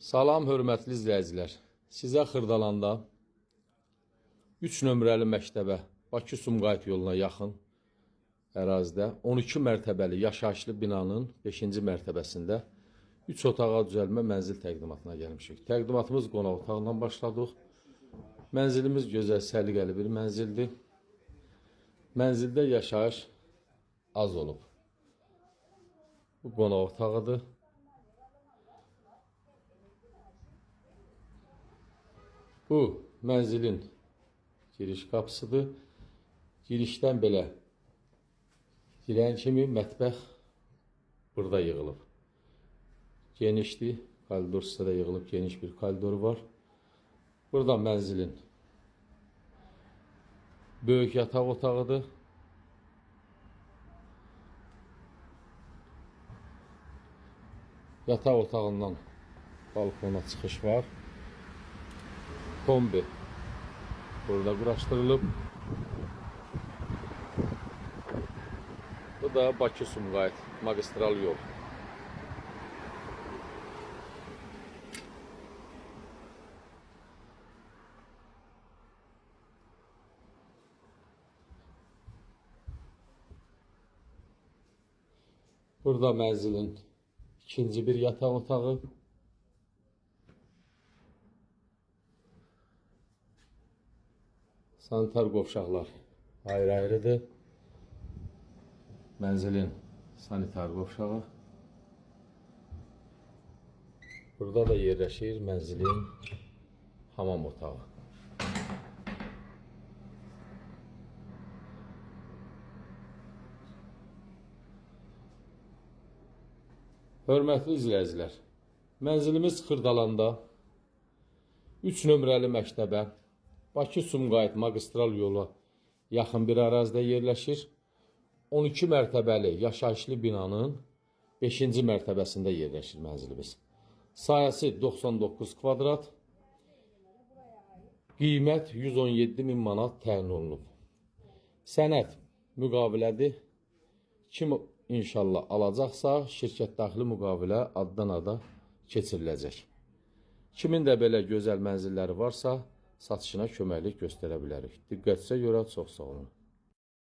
Salam hörmətli izləyicilər. Sizə Xırdalanda 3 nömrəli məktəbə, Bakı-Sumqayıt yoluna yaxın ərazidə 12 mərtəbəli yaşayışlı binanın 5-ci mərtəbəsində 3 otağa düzəlmə mənzil təqdimatına gəlmişik. Təqdimatımız qonaq otağından başladıq. Mənzilimiz gözəl, səliqəli bir mənzildir. Mənzildə yaşayış az olub. Bu qonaq otağıdır. Bu mənzilin giriş qapısıdır. Girişdən belə girən kimi mətbəx burada yığılıb. Genişdir. Koridor hissədə yığılıb geniş bir koridoru var. Burada mənzilin böyük yataq otağıdır. Yataq otağından balkona çıxış var. Kombi burada quraşdırılıb. Bu da Bakı-Sumqayıt magistral yol. Burada mənzilin ikinci bir yataq otağı. Sanitar qovşaqlar ayrı-ayrıdır. Mənzilin sanitar qovşağı. Burada da yerləşir mənzilin hamam otağı. Hörmətli izləyicilər, mənzilimiz Xırdalanda 3 nömrəli məktəbə, Bakı-Sumqayıt magistral yola yaxın bir ərazidə yerləşir. 12 mərtəbəli yaşayışlı binanın 5-ci mərtəbəsində yerləşir mənzilimiz. Sahəsi 99 kvadrat, qiymət 117 min manat təyin olunub. Sənəd müqavilədir. Kim inşallah alacaqsa, şirkət daxili müqavilə addan ada keçiriləcək. Kimin də belə gözəl mənzilləri varsa, satışına köməklik göstərə bilərik. Diqqətinizə görə çox sağ olun.